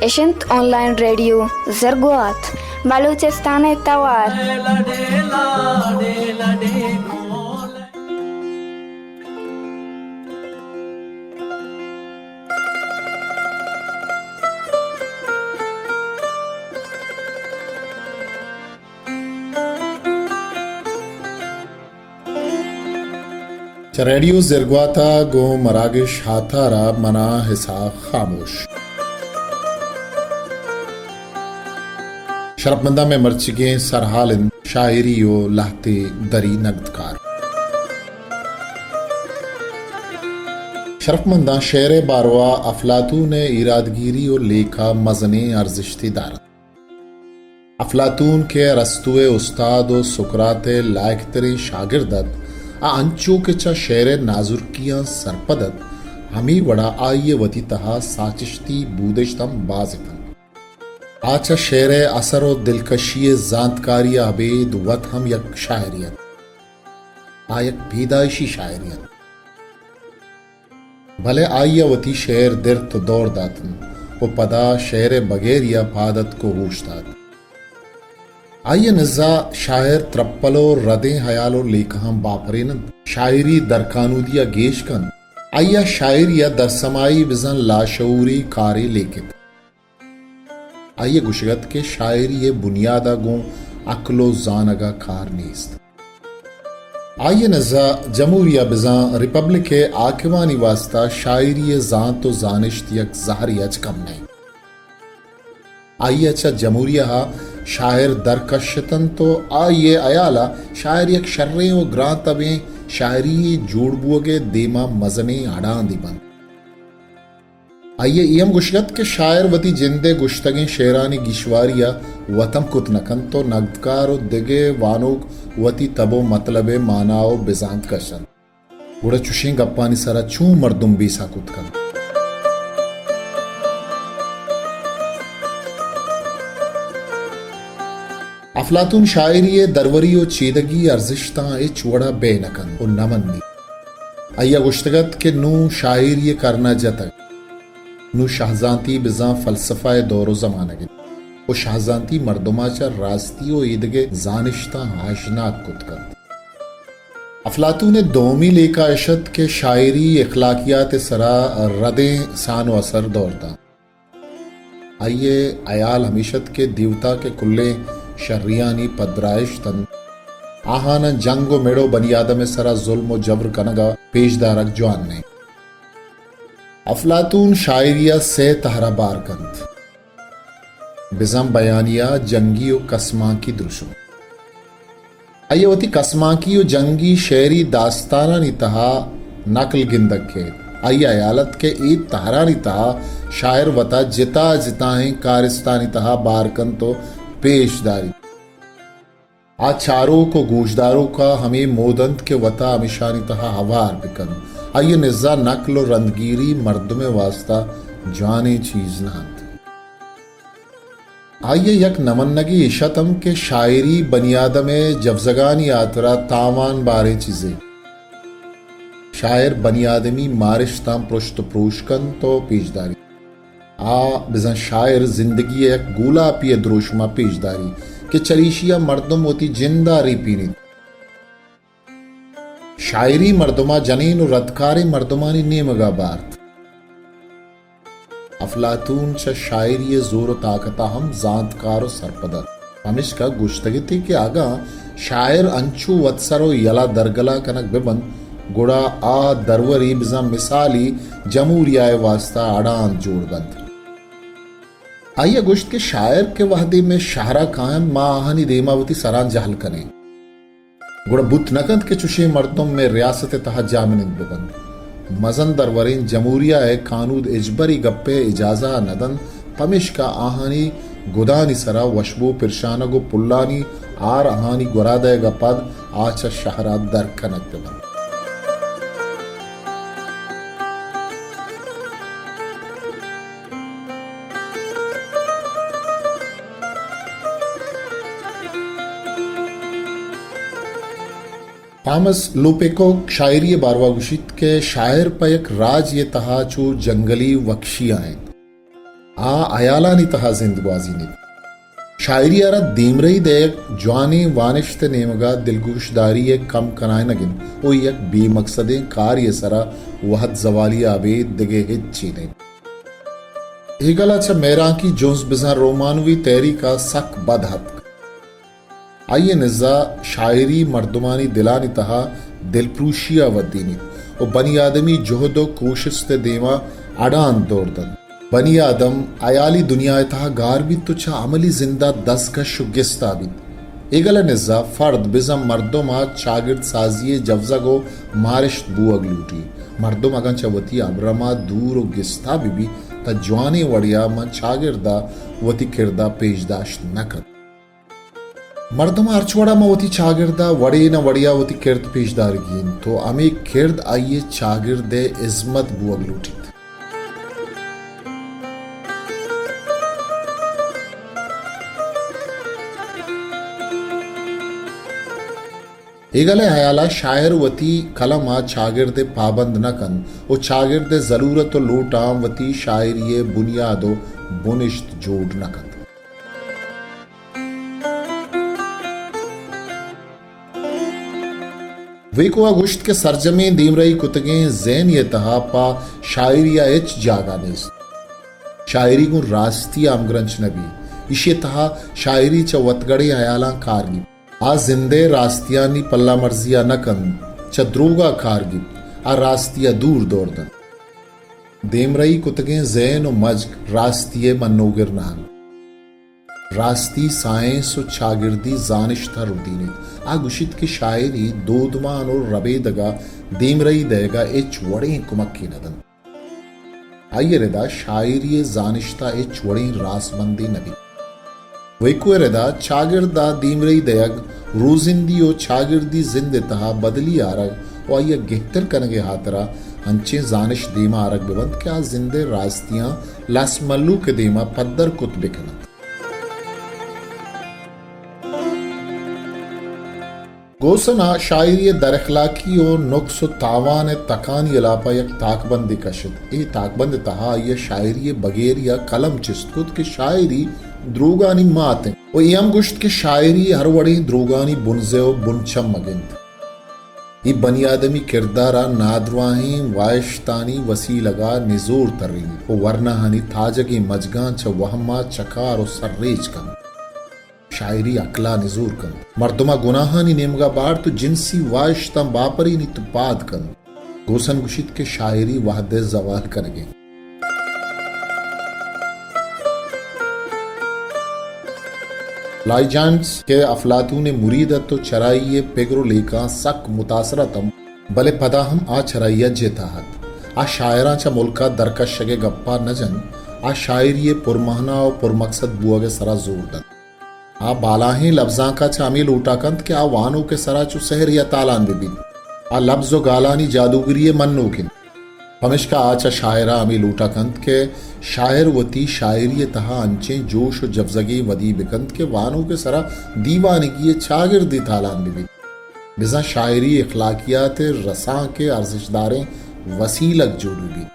اش انت on line radio زرگوات، بلوچستان ءِ توار۔ چہ ریڈیو زرگوات ءَ گوں مراگش ہاتار ءَ من آں اسحاق خاموش۔ شرپمنداں، مئے مرچیگیں سرحال انت شاعری ءُ لہتے دری نگدکار۔ شرپمنداں، شعر ءِ باروا افلاطون ءِ ایرادگیری ءُ لیکہ مزنیں ارزشتے دارنت۔ افلاطون کہ ارسطو ءِ استاد ءُ سقراط ءِ لائقتریں شاگرد ات، آ انچو کہ چہ شعر ءِ نازرکیاں سرپد ات، ہمے وڑا آئی ءِ وتی تہا ساچشتی بودشت ہم باز اتنت۔ آ چہ شعر ءِ اثر ءُ دلکشی ءِ زانتکاری ءَ ابید وت ہم یک شاعرے ات۔ آ یک پیدائشی شاعرے ات۔ بلے آئی ءَ وتی شعر درت ءُ دور داتنت ءُ پدا شعر ءِ بگیری ءَ پاد اتک ءُ اوشتات۔ آئی ءِ نزا شاعر ترپل ءُ ردیں ہیال ءُ لیکہاں باپرین انت۔ شاعری درکانودی ءَ گیش کنت۔ آئی ءَ شاعری ءَ درسمائی بزاں لاشعوری کارے لیکت۔ آئی ءِ گوشگ ات کہ شاعری ءِ بنیاد ءَ گوں عقل ءُ زانگ ءَ کار نیست۔ آئی ءِ نزا جمہوریہ بزاں ریپبلک ءِ حاکمانی واستا شاعری ءِ زانت ءُ زانشت یک زہرے اچ کم نہ انت۔ آئی ءَ چہ جمہوریہ ءَ شاعر درکش اتنت ءُ آئی ءِ ہیال ءَ شاعر یک شریں ءُ گران تبیں شاعری جوڑ بوگ ءِ دیما مزنیں اڑاندے بنت۔ آئی ءَ اے ہم گوشگ ات کہ شاعر وتی جند ءِ گوشتگیں شعرانی گیشواری ءَ وت ہم کت نہ کنت ءُ نگدکار ءُ دگہ وانوک وتی تب ءُ متلب ءِ مانا ءُ بزانت کش انت، گڑا چشیں گپانی سرا چون مردم بیسہ کت کنت؟ افلاطون شاعری ءِ دروری ءُ چیدگی ارزشتاں ہچ وڑا بئے نہ کنت ءُ نہ منیت۔ آئی ءَ گوشتگ ات کہ نوں شاعری ءِ کرن ءَ جتگ۔ نوں شہزانتی بزاں فلسفہ ءِ دور ءُ زمانگ انت ءُ شہزانتی مردم ءَ چہ راستی ءُ ایدگہ زانشتاں آژناگ کت کنت۔ افلاطون ءِ دومی لیکہ اش ات کہ شاعری اخلاقیات ءِ سرا ردیں سان ءُ اثر دور دات۔ آئی ءِ ہیال ہمیش ات کہ دیوتا کہ کلیں شریانی پدرائشت انت، آہاناں جنگ ءُ مڑ ءُ بنی آدم ءِ سرا ظلم ءُ جبر کنگ ءَ پیش دارگ جوان نہ انت۔ افلاطون شاعری ءَ سئے تہر ءَ بار کنت، بزاں بیانیہ، جنگی ءُ کسمانکی دروشم۔ آئی ءَ وتی کسمانکی ءُ جنگی شعری داستانانی تہا نقل گندگ کیت۔ آئی ءِ ہیال ات کہ اے تہرانی تہا شاعر وتا جتا جتائیں کارستانی تہا بار کنت ءُ پیش داریت۔ آ چاروک ءُ گوشداروک ءَ ہمے مود انت کہ وتا ہمیشانی تہا ہوار بہ کنت۔ آئی ءِ نزا نقل ءُ رندگیری مردم ءِ واستا جوانیں چیز نہ انت۔ آئی ءِ یک نمنگے ایش ات ہم کہ شاعری بنی آدم ءِ جوزگانی ہاترا تاوان باریں چیزے۔ شاعر بنی آدمی مارشتاں پرشت ءُ پروش کنت ءُ پیش داریت۔ آ بزاں شاعر زندگی ءِ یک گولاپی ءِ دروشم ءَ پیش داریت کہ چریشی ءَ مردم وتی جند ءَ ریپینیت۔ شاعری مردم ءَ جنین ءُ ردکاریں مردمانی نیمگ ءَ بارت۔ افلاطون چہ شاعری ءِ زور ءُ طاقت ءَ ہم زانتکار ءُ سرپد ات۔ پمیشکا گوشتگ اتی کہ اگاں شاعر انچو وتسر ءُ یلہ درگلا کنگ بہ بنت، گڑا آ دروری بزاں مثالی جمہوریہ ءِ واستا اڑاند جوڑ بنت۔ آئی ءَ گوشت کہ شاعر کہ وہدے مئے شہر ءَ کاینت، ما آہانی دیم ءَ وتی سراں جہل کنیں۔ گڑا بوت نہ کنت کہ چشیں مردم مئے ریاست ءِ تہا جاہمنند بہ بنت۔ مزن دروریں جمہوریہ ءِ کانود ہچبر اے گپ ءِ اجازہ ءَ نہ دنت، پمیشکا آہانی گدانی سرا وشبو پرشانگ ءُ پلانی ہار آہانی گورا دئیگ ءَ پد آ چہ شہر ءَ در کنگ بہ بنت۔ تامس لوپیکوک شاعری ءِ باروا گوشیت کہ شاعر پہ یک راجے ءِ تہا چو جنگلی وکشی ءَ انت۔ آ ہیالانی تہا زند گوازینیت۔ شاعری ء را دیمرئی دئیگ جوانیں وانشت ء نیمگ ء دلگوشداری ء کم کنائینگ انت و یک بے مقصدیں کارے ء سرا وہد زوالی ء ابید دگہ ہچ چی نہ انت۔ ہیگل ء چہ مہرانکی جنز بزاں رومانوی تحریک ء سک بد اتک۔ آئی ء نزا شاعری مردمانی دلانی تہا دلپروشی ء ودینیت و بنی آدمی جہد و کوشست ء دیما اڑاند دور دنت۔ بنی آدم ہیالی دنیا ء تہا گار بیت و چہ عملی زند ء دزکش و گستا بیت۔ ہیگل ء نزا فرد بزاں مردم ء چاگرد سازی ء جوزگ و مارشت بوگ لوٹی۔ مردم اگاں چہ وتی ابرم ء دور و گستا بہ بیت، تہ جوانیں وڑے ء ماں چاگرد ء وتی کرد ء پیش داشت نہ کنت۔ مردم ء ہرچ وڑا ماں وتی چاگرد ء وڑے نہ وڑے ء وتی کرد پیش دارگی انت و ہمے کرد آئی ء چاگرد ء ہزمت بوگ لوٹیت۔ ہیگل ء ہیال ء شاعر وتی قلم ء چاگرد ء پابند نہ کنت و چاگرد ء ضلورت و لوٹاں وتی شاعری ء بنیاد و بنشت جوڑ نہ کنت۔ ویکو ء گوشت کہ سرجمیں دیمرئی کتگیں ذہنے ء تہا پہ شاعری ء ہچ جاگہ نیست۔ شاعری گوں راستی ء ہمگرنچ نہ بیت۔ ایشی ء تہا شاعری چہ وتگڑیں ہیالاں کار گیپت۔ آ زند ء راستیانی پلہ مرزی ء نہ کنت، چہ دروگ ء کار گیپت، آ راستی ء دور دور دنت۔ دیمرئی کتگیں ذہن و مجگ راستی ء منوگر نہ انت۔ راستی سائنس و چاگردی زانشت ء ردینیت۔ آ گوشیت کہ شاعری دودمان و ربیدگ ء دیمرئی دئیگ ء ہچ وڑیں کمکے نہ دنت۔ آئی ء ردا شاعری ء زانشت ء ہچ وڑیں راسبندے نہ بیت۔ ویکو ء ردا چاگرد ء دیمرئی دئیگ، روزندی و چاگردی زند ء تہا بدلی آرگ و آئی ء گہتر کنگ ء ہاترا انچیں زانشت دیما آرگ بہ بنت کہ آ زند ء راستیاں لس مھلوک ء دیما پدر کت بہ کن انت۔ گوسن ء شاعری ء در اخلاقی و نقص و تاوان ء تکانی ہلاپ ء یک تاکبندے کشت۔ اے تاکبند ء تہا آئی ء شاعری ء بگیری ء قلم چست کت کہ شاعری دروگانی مات انت و اے ہم گوشت کہ شاعری ہر وڑیں دروگانی بنزہ و بنچمگ انت۔ اے بنی آدمی کردار ء نادراہیں واہشتانی وسیلگ ء نزور ترینیت و ورناہانی تاجگیں مجگاں چہ وہم ء چکار و سرریچ کنت۔ شاعری عقل ء نزور کنت، مردم ء گناہانی نیمگ ء بارت و جنسی واہشتاں باپرینیت و پاد کنت۔ گوسن گوشیت کہ شاعری وہد ء زوال کنگ انت۔ لائجانس کہ افلاطون ء مرید ات و چرائی ء پگر و لیکاں سک متاثر اتم، بلے پدا ہم آ چرائی ء جتا ات۔ آ شاعراں چہ ملک ء درکشگ ء گپا نہ جنت، آ شاعری ء پرمہنا و پرمقصد بوگ ء سرا زور دنت۔ آ بالاہیں لبزانک ء چہ ہمے لوٹا کنت کہ آ وانوک ء سرا چو سحرے ء تالان بہ بیت۔ آ لبز و گالانی جادوگری ء منوک انت۔ پمشکا آ چہ شاعر ء ہمے لوٹا کنت کہ شاعر وتی شاعری ء تہا انچیں جوش و جبزگے ودی بہ کنت کہ وانوک ء سرا دیوانگی ء چاگردے تالان بہ بیت۔ بزاں شاعری اخلاقیات ء رسانک ء ارزشداریں وسیلگ جوڑ بہ بیت۔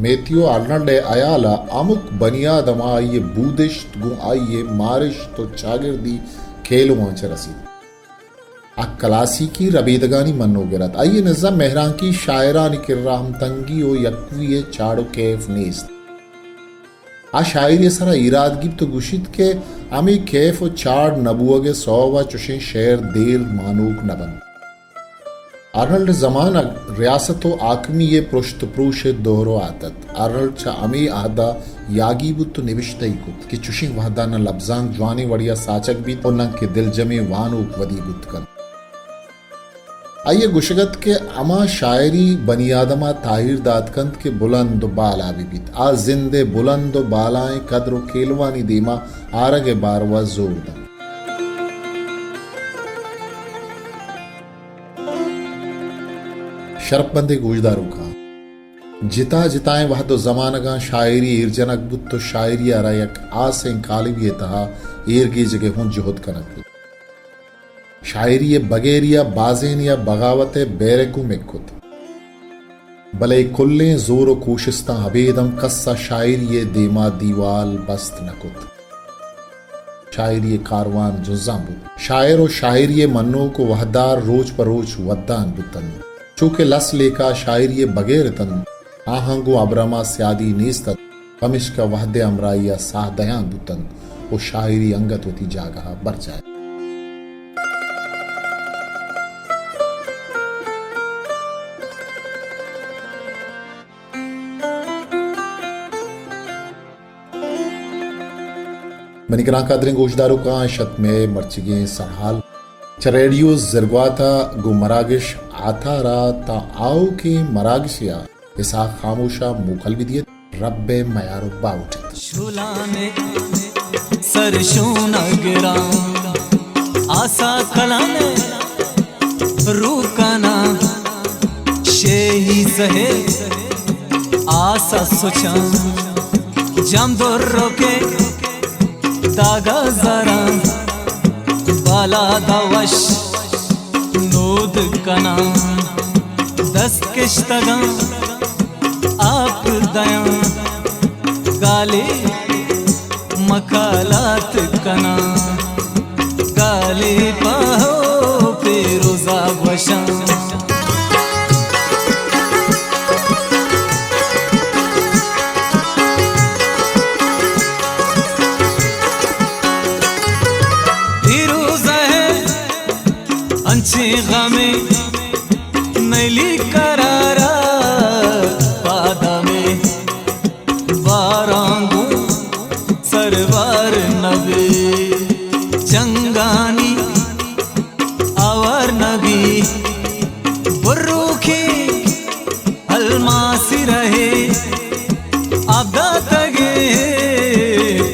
میتھیو آرنلڈ ء ہیال ء ہمک بنی آدم ء آئی ء بودشت گوں آئی ء مارشت و چاگردی کیلواں چہ رسیت۔ آ کلاسیکی ربیدگانی منوگر ات۔ آئی ء نزا مہرانکی شاعرانی کرا ہمتنگی و یکوئی ء چاڑ و کیف نیست۔ آ شاعری ء سرا ایراد گیپت و گوشیت کہ ہمے کیف و چاڑ نہ بوگ ء سوب ء چشیں شعر دیر مانوک نہ بنت۔ آرنلڈ ء زمانگ ریاست و حاکمی ء پرشت و پروش ء دور و آتت۔ آرنلڈ چہ ہمے عہد ء یاگی بوت و نبشتہ ئی کت کہ چشیں وہد ء نہ لبزانک جوانیں وڑے ء ساچگ بیت و نہ کہ دلجمیں وانوک ودی بوت کنت۔ آئی ء گوشگ ات کہ ہما شاعری بنی آدم ء تاہیر دات کنت کہ بلند و بالا بہ بیت۔ آ زند ء بلند و بالائیں قدر و کیلوانی دیما آرگ ء باروا زور دنت۔ شرپمندیں گوشداروکاں، جتا جتائیں وہد و زمانگاں شاعری ایر جنگ بوت و شاعری ء را یک آسیں کالبی ء تہا ایر گیجگ ء ہوں جہد کنگ بوت۔ شاعری ء بگیری ء بازینی ء بغاوت ء بیرک گوں مک کت۔ بلے کلیں زور و کوشستاں ابید ہم کس ء شاعری ء دیما دیوال بست نہ کت۔ شاعری ء کاروان جنزان بوت۔ شاعر و شاعری ء منوک و وہدار روچ پہ روچ ودان بوتنت۔ چو کہ لس لیکہ شاعری ء بگیر اتنت، آہاں گوں ابرم ء سیادی نیست ات، پمیشکا وہد ء ہمراہی ء ساہ دیان بوتنت و شاعری انگت وتی جاگہ ء برجاہ ات۔ منی گران قدریں گوشداروکاں، اش ات مئے مرچیگیں سرحال۔ چہ ریڈیو زرگوات ء گوں مراگش آتھار ء تاں آؤکیں مراگشے ء اسحاق خاموش ء موکل بہ دیت۔ رب ء میار و باہوٹ ات۔ شولان ء سر شون ء گراں، آسا کلان ء روکاناں، شیہی سہے آسا سچاں، جام در روکے داگا زراں، بالا دا وش نود کناں، دست کشتگاں آپ دیاں، گالے مکالات کناں، گالے پاہو پیروزا وشاں۔ پیروزا ہے انچیں غمے نلی قرارا، پادا میں باراں گوں سروار نبی، چنگانی آوار نبی، بروکے الماسی رہے، آپ داتگے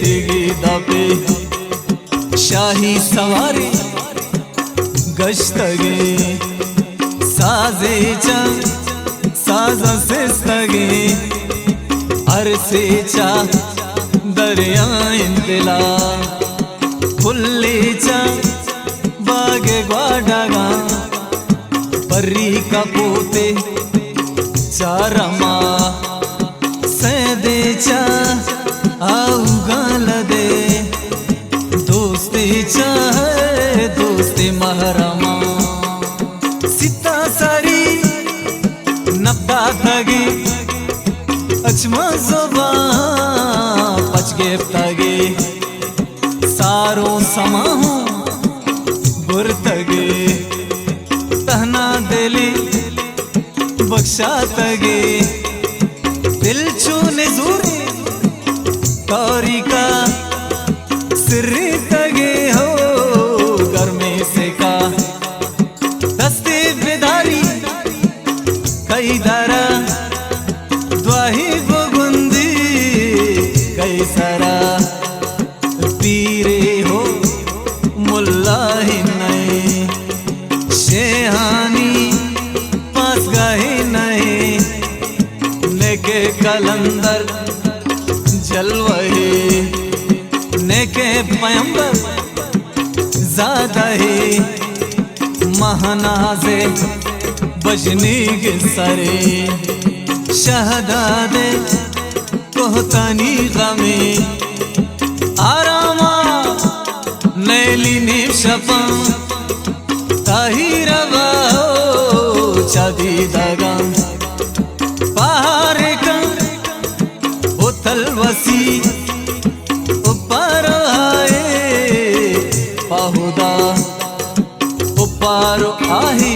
تیگی داپے، شاہی سوارے گشتگیں، سازے چہ ساز سستگیں، ارسے چہ دریائیں دلا، پلے چہ باگ گواڈگاں، پری کپوتے چارما، سیدے چہ آوگاں لدے، دوستی چاہے دوستی محرما، ستا سری نبداتگی، اچما زبان پچ گپتگی، ساروں سما ہوں برتگی، تہنا دلی بخشاتگے، دل چو نزورے تاریکا سریتگے ہو، گرمیں سیکا دستے بداری، کئی دارا دواہی بگندی، کئی سرا پیرے ہو ملاہی نئے، شیہانی پاسگاہی نئے، نیکے قلندر جلوہی، نیکے پیمبر زادہی، مہنازے بژنیگ سرے، شہدادے کوہتانی غمے، آراما نیلی نیم شپاں، تاہیر وا چا دیدگاں، پہارے کن او تلوسی، او پرہائے پہدا۔ اوپار آہی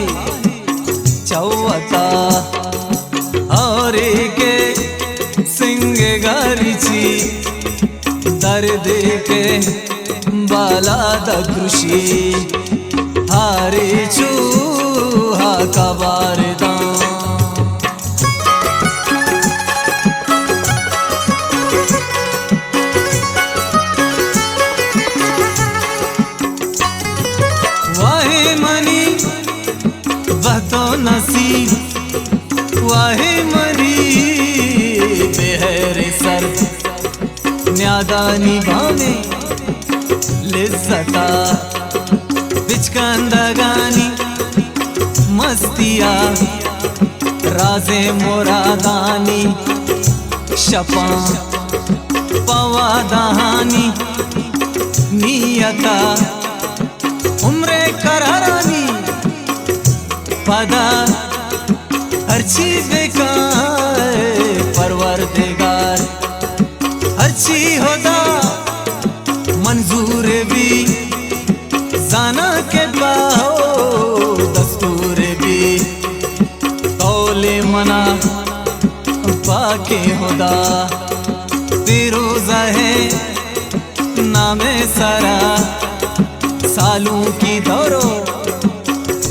چوتا، ہورے کے سنگ گاری چی، دردے کے بالا دگرشی، ہاری چو ہا کبار داں۔ واہ منی بہت و نصیب، واہ منی بہر سر، نیادانی بامے لذتا، بچکندگانی مستیا، رازیں مرادانی شپاں، پہ وعدہانی نیتا، عمر قرارانی پدا، ہرچی بکائے پروردگار، ہرچی ہدا منظور بی، زاناں کہ پہ ہو دستور بی۔ قول منا پاکیں ہدا، پیروزہ نام سرا، سالونکی دور و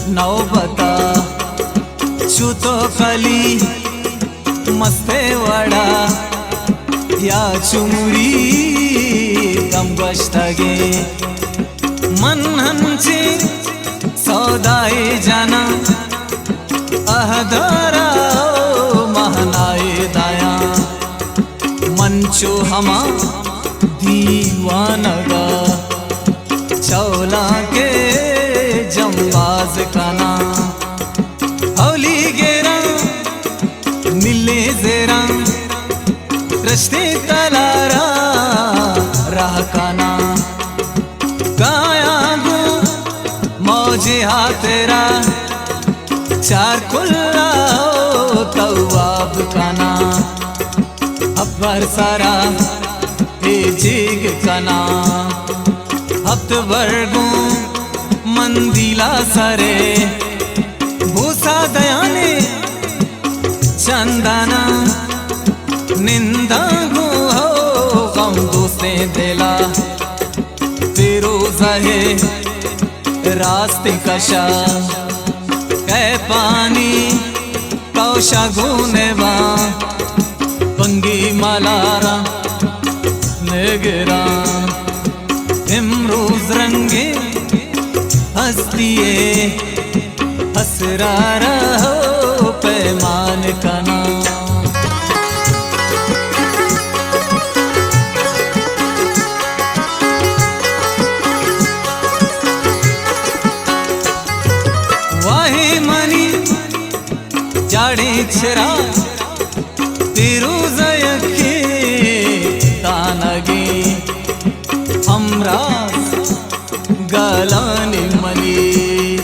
نوبتا، چو تو کلی مست وڑا، یا چو مریدم گوشتگیں، من ہنچیں سودائے جناں، اہدارا و مہنائے دیاں۔ من چو ہما دیوانگا، چولاں کہ جمباز کناں، اولی گیراں، ملیں زیراں، رشتیں تلارا راہ کناں۔ کایاں گوں موج ہاترا، چار کلا و تواب کناں۔ ہپت بر سرا اے جیگ کناں، ہپت بر گوں مندیلا سرے، بوسا دیانے چندانا، ننداں گوں ہو غم دوستیں دلا۔ پیروزہ راستیں کشا، کیپانی کوشا گون باں، بنگی مالاراں نگراں۔ امروز رنگیں ہستی ءِ اسرارا ہو پیمان کناں۔ واہے منی جاڑیں چراگ، پیروز یکیں تانگیں ہمراہ گالانی منی،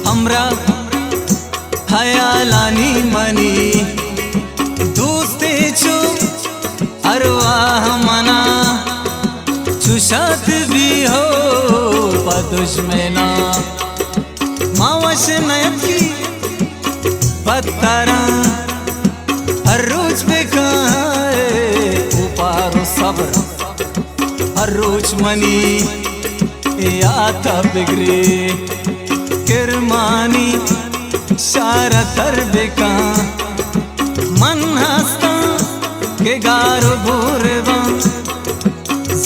ہمراہ خیالانی منی، دوستے چو ارواہ منا، چو شات بی ہو پہ دژمنا۔ ما وش نیتکی پتراں، ہر روچ بکائے اوپار و صبر۔ ہر روچ منی یات ءَ بگرے، کرمانی شار ءَ تر بکاں۔ من ہستاں کہ گار و گور باں،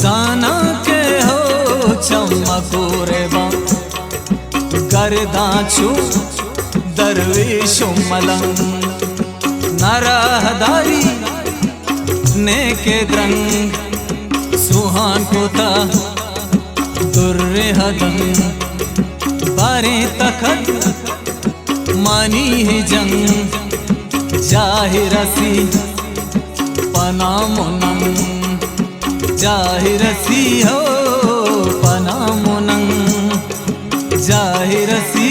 زاناں کہ ہو چم ءَ کور باں۔ گرداں چو درویش و ملنگ، نہ راہداری نیکے درنگ، سوہان کوتا در ہدنگ، باریں تکد مانی جنگ، جاہ رسی پہ نام و ننگ، جاہ رسی ہو پہ نام و ننگ، جاہ رسی